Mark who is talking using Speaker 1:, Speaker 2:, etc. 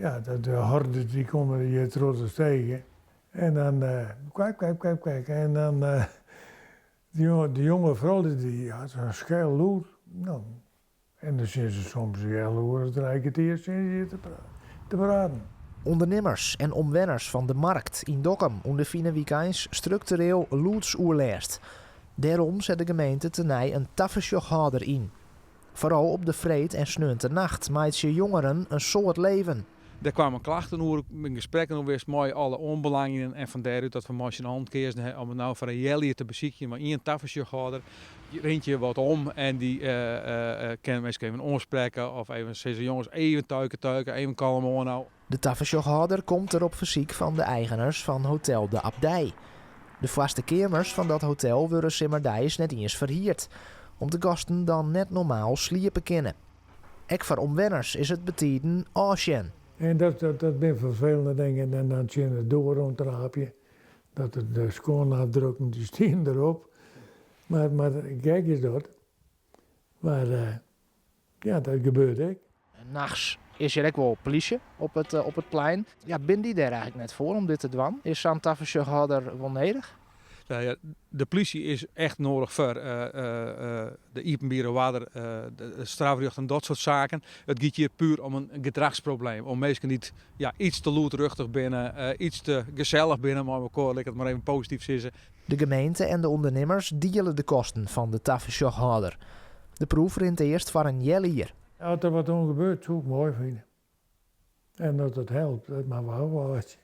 Speaker 1: Ja, de hordes die komme hjir troch de stege en dan kwak, kwak, kwak, kwak. En dan de jonge froulju dy hat sa'n skel lûd. No, en dan sitte se soms in healoere, trikertier sitte se hjir te praten.
Speaker 2: Undernimmers en omwenners fan de Markt yn Dokkum ûnderfine wykeins struktureel lûdsoerlêst. Dêrom set de gemeente tenei in tafersjochhâlder yn. Foaral op de freed en sneontenacht meitsje jongeren in soad leven.
Speaker 3: Der kwamen klachten oer, yn gesprekken oer west mei alle oanbelangjenden en fan dêrút dat we mei syn allen keazen ha om it no foar in healjier te besykjen mei ien tafersjochhâlder. Dy rint hjir wat om en dy kin minsken even oansprekke of even sizze, jonges, even tuike tuike, even kalm oan no.
Speaker 2: De tafersjochhâlder komt der op fersyk fan de eigeners fan Hotel de Abdij. De foarste keamers fan dat hotel wurde simmerdeis net iens ferhierd, om't de gasten dan net normaal sliepe kinne. Ek foar omwenners is it betiden ôfsjen.
Speaker 1: En dat binne ferfelende dingen. En dan tsjin de doar oan traapje. Dat de skuonafdrukken dy stean derop. Mar gek is dat. Mar ja, dat gebeurt ek.
Speaker 2: Nachts is hjir ek wol polysje op it plein. Ja, binne dy dêr eigentlik net foar om dit te dwaan? Is sa'n tafersjochhâlder wol nedich?
Speaker 3: Nou ja, de polysje is echt noadich foar de iepenbiere oarder, de strafrjocht en dat soart saken. It giet hjir puer om in gedrachsprobleem. Om minsken dy't, ja, iets te lûdruchtich binne, iets te gesellich binne mei elkoar, lit ik it mar even posityf sizze.
Speaker 2: De gemeente en de ûndernimmers diele de kosten fan de tafersjochhâlder. De proef rint earst foar in healjier.
Speaker 1: As der wat oan gebeurt, soe ik moai fine. En dat it helpt, dat moatte we ôfwachtsje.